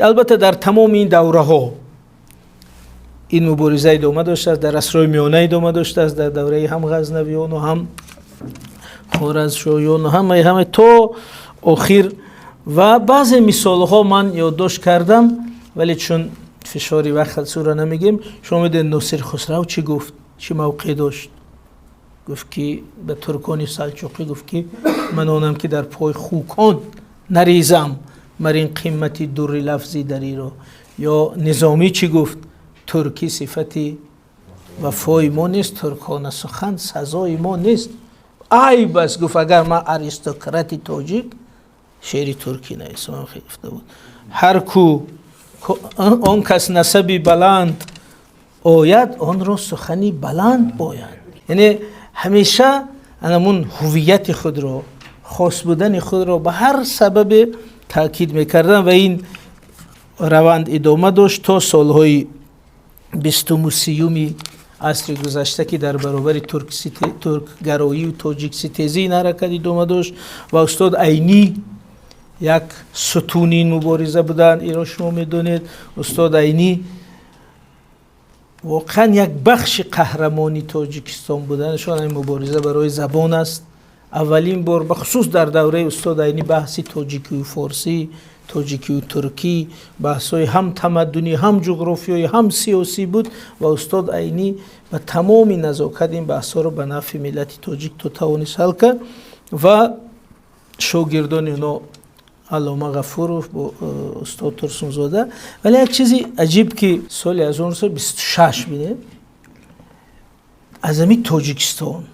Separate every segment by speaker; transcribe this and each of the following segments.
Speaker 1: Албатта, дар тамоми ин давраҳо ин мубориза идома доштааст, дар асрҳои миёна идома доштааст, дар давраи ҳам ғазнавиёну ҳам хоразмшоҳиёну ҳама то охир. Ва баъзе мисолҳо ман ёддошт кардам, вале чун фишори вақт сура намегем. Шумо медонед, Носир Хусрав чӣ гуфт, чӣ мавқеъ дошт? Гуфт ки ба туркони салчуқӣ гуфт ки ман онам ки дар пой хукон наризам мар ин қимати дурри лафзи дариро. Ё Низомӣ чӣ гуфт? Туркӣ сифати вафои мо нест, туркона сухан сазои мо нест, айб аст, гуфт, агар ман аристократи тоҷик шеъри туркӣ нависам. Гуфта буд: ҳар ку он кас насаби баланд ояд, онро сухани баланд бояд. Яъне ҳамеша анамун ҳуввияти худро, хос будани худро ба ҳар сабабе таъкид мекарданд ва ин раванд идома дошт то солҳои бистуму сиюми асри гузашта, ки дар баробари туркгароию тоҷикситезӣ ин ҳаракат идома дошт ва устод Айнӣ як сутуни ин мубориза буданд. Иро шумо медонед. Устод Айнӣ воқеан як бахши қаҳрамони Тоҷикистон буданашон ин мубориза барои забон аст. Аввалин бор, бахусус дар давраи устод Айнӣ, баҳси тоҷикию форсӣ, тоҷикию туркӣ, баҳсҳои ҳам тамаддунӣ, ҳам ҷуғрофиёӣ, ҳам сиёсӣ буд ва устод Айнӣ ба тамоми назокат ин баҳсҳоро ба нафъи миллати тоҷик то тавонист ҳал кард. Ва шогирдони оно Аллома Ғафуров бо устод Турсунзода. Вале як чизи аҷиб, ки соли 1926, бинед, аз ҳамин Тоҷикистон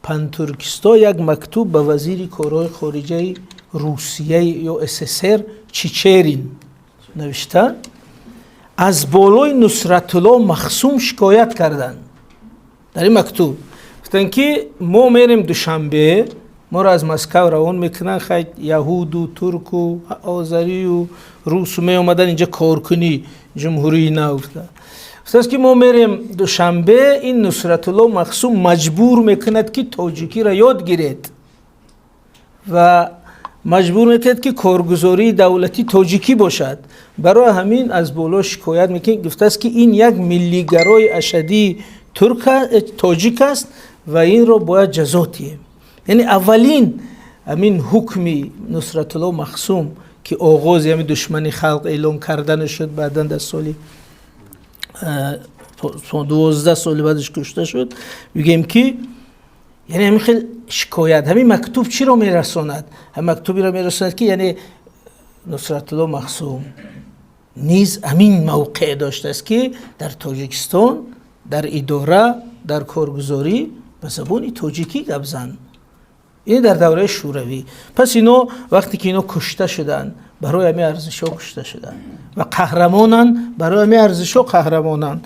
Speaker 1: пантуркисто як мактуб ба вазири корҳои хориҷаи Русия ё СССР Чичерин навишта, аз болои Нусратулло Махсум шикоят карданд. Дар ин мактуб гуфтанд, ки мо мерем Душанбе, моро аз Москав равон мекунанд, хай, яҳуду турку озарию русу меомадан инҷа коркунӣ, ҷумҳурии нав. Гуфтааст, ки мо мерем Душанбе, ин Нусратулло Махсум маҷбур мекунад, ки тоҷикиро ёд гиред, ва маҷбур мекунад, ки коргузории давлатӣ тоҷикӣ бошад. Барои ҳамин аз боло шикоят мекунад. Гуфтааст, ки ин як миллигарои ашадии тоҷик аст ва инро бояд ҷазо диҳем. Яъне аввалин ҳамин ҳукми Нусратулло Махсум, ки оғози ҳамин душмани халқ эълон кардана шуд, баъдан дар соли 12 соли баъдаш кушта шуд. Мегӯем, ки яъне ҳамин хел шикоят, ҳамин мактуб чиро мерасонад? Ҳамин мактубиро мерасонад, ки яъне Нусратулло Махсум низ ҳамин мавқеъ доштааст, ки дар Тоҷикистон дар идора, дар коргузорӣ ба забони тоҷикӣ гап зан. Ин дар давраи Шӯравӣ. Пас ино вақте ки ино кушта шуданд, барои ҳамин арзишҳо кушта шуданд ва қаҳрамонанд, барои ҳамин арзишҳо қаҳрамонанд.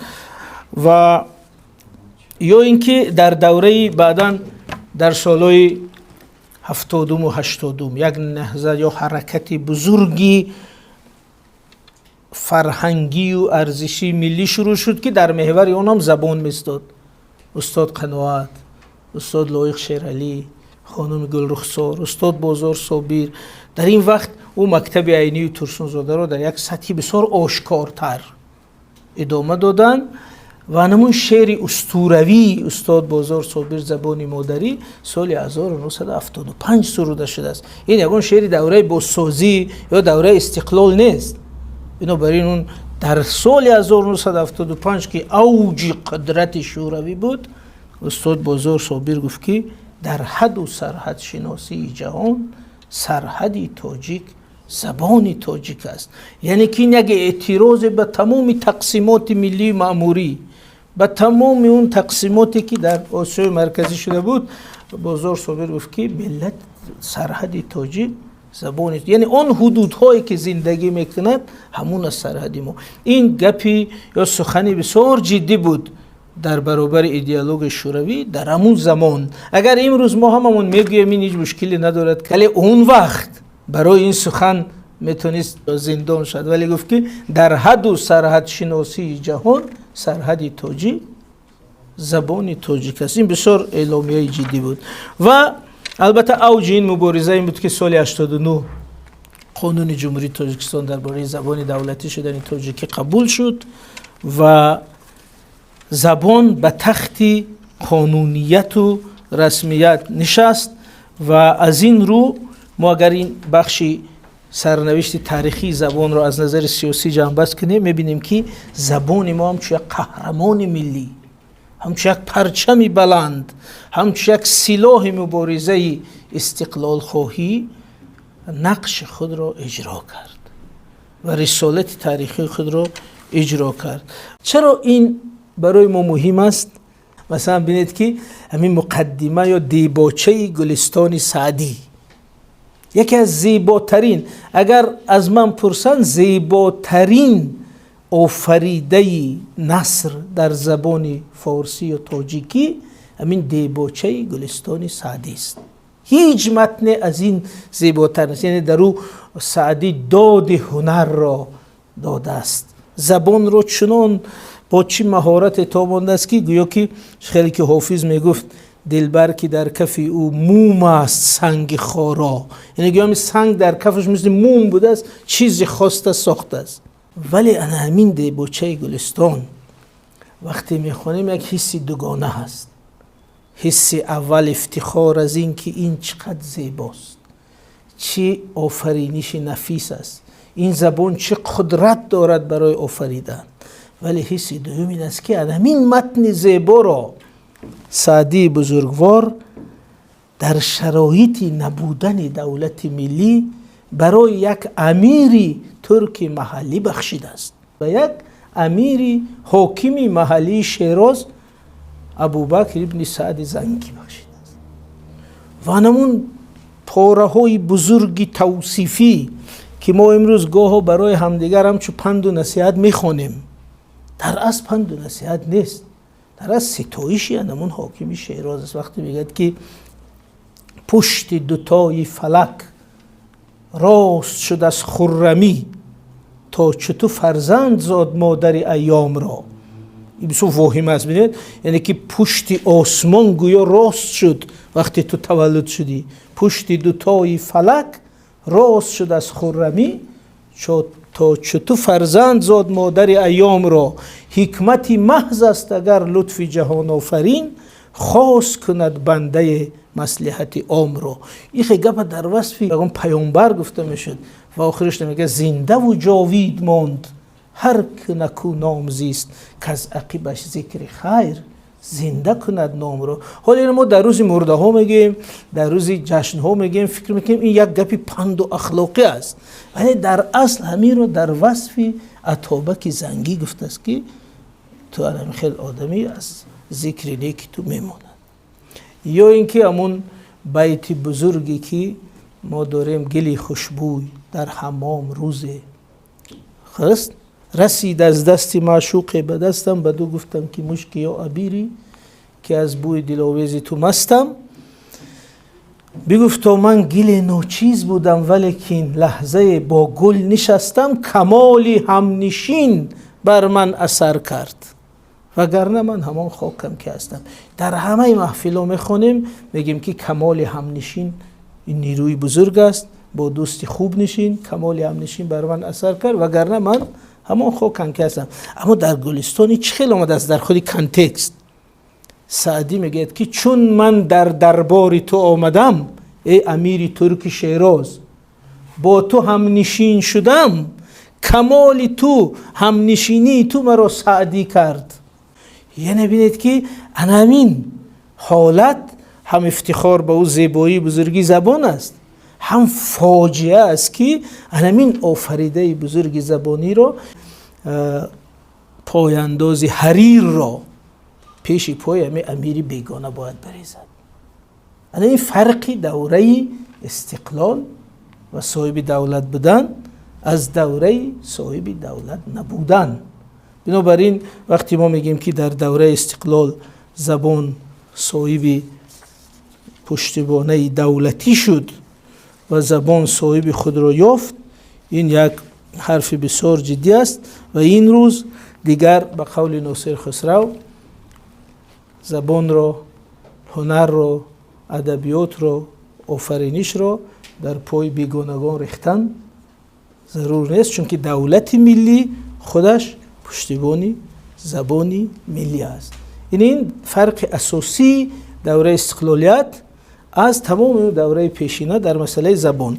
Speaker 1: Ва ё ин ки дар давраи баъдан, дар солҳои ҳафтодуму ҳаштодум, як наҳзат ё ҳаракати бузурги фарҳангию арзишии миллӣ шурӯъ шуд, ки дар меҳвари он ҳам забон местод. Устод Қаноат, устод Лоиқ Шералӣ, хонуми Гулрухсор, устод Бозор Собир дар ин вақт ӯ мактаби Айнию Турсунзодаро дар як сатҳи бисёр ошкортар идома доданд ва намун шеъри устуравии устод Бозор Собир, «Забони модарӣ», соли 1975 суруда шудааст. Ин ягон шеъри давраи бозсозӣ ё давраи истиқлол нест. Бинобар ин он дар соли 1975, ки авҷи қудрати Шӯравӣ буд, устод Бозор Собир гуфт, ки дар ҳаду сарҳадшиносии ҷаҳон сарҳади тоҷик забони тоҷик аст. Яъне ки ин як эътирозе ба тамоми тақсимоти миллии маъмурӣ, ба тамоми он тақсимоте, ки дар Осиёи Марказӣ шуда буд. Бозор Собир гуфт, ки миллат, сарҳади тоҷик забони, яъне он ҳудудҳое, ки зиндагӣ мекунад, ҳамун аст сарҳади мо. Ин гапи ё сухани бисёр ҷиддӣ буд дар баробари идеологияи шӯравӣ дар ҳамун замон. Агар имрӯз мо ҳамамон мегӯем, ин ҳеҷ мушкиле надорад, вале он вақт барои ин сухан метавонист зиндон шуд. Вале гуфт, ки дар ҳаду сарҳадшиносии ҷаҳон сарҳади тоҷик забони тоҷик аст. Ин бисёр эъломияи ҷиддӣ буд. Ва албатта, авҷи ин мубориза ин буд, ки соли 89 Қонуни Ҷумҳурии Тоҷикистон дар бораи забони давлатӣ шудани тоҷикӣ қабул шуд ва забон ба тахти қонунияту расмият нишаст. Ва аз ин рӯ мо агар ин бахши сарнавишти таърихии забонро аз назари сиёсӣ ҷамъбаст кунем, мебинем, ки забони мо ҳамчун як қаҳрамони миллӣ, ҳамчун як парчами баланд, ҳамчун як силоҳи муборизаи истиқлолхоҳӣ нақши худро иҷро кард ва рисолати таърихии худро иҷро кард. Чаро ин барои мо муҳим аст? Масалан, бинед, ки ҳамин муқаддима ё дебочаи Гулистони Саъдӣ яке аз зеботарин, агар аз ман пурсанд, зеботарин офаридаи наср дар забони форсӣ ё тоҷикӣ ҳамин дебочаи Гулистони Саъдист. Ҳеҷ матне аз ин зеботар нест. Яъне дар ӯ Саъдӣ доди ҳунарро додааст, забонро чунон бо чӣ маҳорате тобондааст, ки гӯё ки хеле ки Ҳофиз мегуфт: «Дилбар, ки дар кафи ӯ мум аст санги хоро», яъне гӯё ҳамин санг дар кафаш мисли мум будааст, чизе хоста сохтааст. Вале ана ҳамин дебочаи Гулистон вақте мехонем, як ҳисси дугона ҳаст. Ҳисси аввал ифтихор аз ин ки ин чӣ қадр зебост, чӣ офариниши нафис аст, ин забон чӣ қудрат дорад барои офаридан. Вале ҳисси дуюм ин аст, ки ҳамин матни зеборо Саъдии бузургвор дар шароити набудани давлати миллӣ барои як амири турки маҳаллӣ бахшидааст ва як амири ҳокими маҳаллии Шероз, Абубакр ибни Саади Зангӣ, бахшидааст. Ва ҳамун пораҳои бузурги тавсифӣ, ки мо имрӯз гоҳо барои ҳамдигар ҳамчун панду насиҳат мехонем, дар асл панду насиҳат нест, дар асл ситоиши ҳамун ҳокими Шероз аст. Вақте мегӯяд, ки пушти дутои фалак рост шуд аз хуррамӣ, то чу ту фарзанд зод модари айёмро. Ин бисёр воҳима аст, бинед. Яъне ки пушти осмон гӯё рост шуд, вақте ту таваллуд шудӣ. Пушти дутои фалак рост шуд аз хуррамӣ, то чу ту фарзанд зод модари айёмро. Ҳикмати маҳз аст, агар лутфи ҷаҳонофарин хос кунад бандаи маслиҳати омро. Ин хел гапа дар васфи ягон паёмбар гуфта мешуд. Ва охираш мегӯяд: зиндаву ҷовид монд ҳар ки наку ном зист, каз ақибаш зикри хайр зинда кунад номро. Ҳоло ино мо дар рӯзи мурдаҳо мегӯем, дар рӯзи ҷашнҳо мегӯем, фикр мекунем, ин як гапи панду ахлоқӣ аст. Вале дар асл ҳаминро дар васфи Атобаки Зангӣ гуфтааст, ки ту анами хел одамӣ, аз зикри неки ту мемонад. Ё ин ки ҳамун байти бузурге, ки мо дорем: гили хушбӯй дар ҳаммом рӯзе хаст расид аз дасти маъшуқе ба дастам, ба ду гуфтам, ки мушки ё абире, ки аз бӯи диловези ту мастам. Бигуфто: ман гили ночиз будам, валекин лаҳзае бо гул нишастам, камоли ҳамнишин бар ман асар кард, вагарна ман ҳамон хокам, ки ҳастам. Дар ҳамаи маҳфилҳо мехонем, мегӯем, ки камоли ҳамнишин ин нерӯи бузург аст, бо дӯсти хуб нишин, камоли ҳамнишин бар ман асар кард, вагарна ман ҳамон хокам, ки ҳастам. Аммо дар Гулистони чӣ хел омадааст? Дар худи контекст Саъдӣ мегӯяд, ки чун ман дар дарбори ту омадам, эй амири турки Шероз, бо ту ҳамнишин шудам, камоли ту, ҳамнишинии ту маро Саъдӣ кард. Яъне бинед, ки анамин ҳолат ҳам ифтихор ба ӯ зебоии бузургии забон аст, ҳам фоҷиа аст, ки анамин офаридаи бузурги забониро, пояндози ҳарирро пеши пои ҳамин амири бегона бояд барезад. Ана ин фарқи давраи истиқлол ва соҳиби давлат будан аз давраи соҳиби давлат набудан. Бинобар ин, вақте мо мегӯем, ки дар давраи истиқлол забон соҳиби пуштибонаи давлатӣ шуд ва забон соҳиби худро ёфт, ин як ҳарфи бисёр ҷиддӣ аст. Ва ин рӯз дигар, ба қавли Носир Хусрав, забонро, ҳунарро, адабиётро, офаринишро дар пои бегонагон рехтан. Зарур нест, чунки давлати миллӣ худаш пуштибони забони миллӣ аст. Ин фарқи асосии давраи истиқлолият аз тамоми давраи пешина дар масъалаи забон.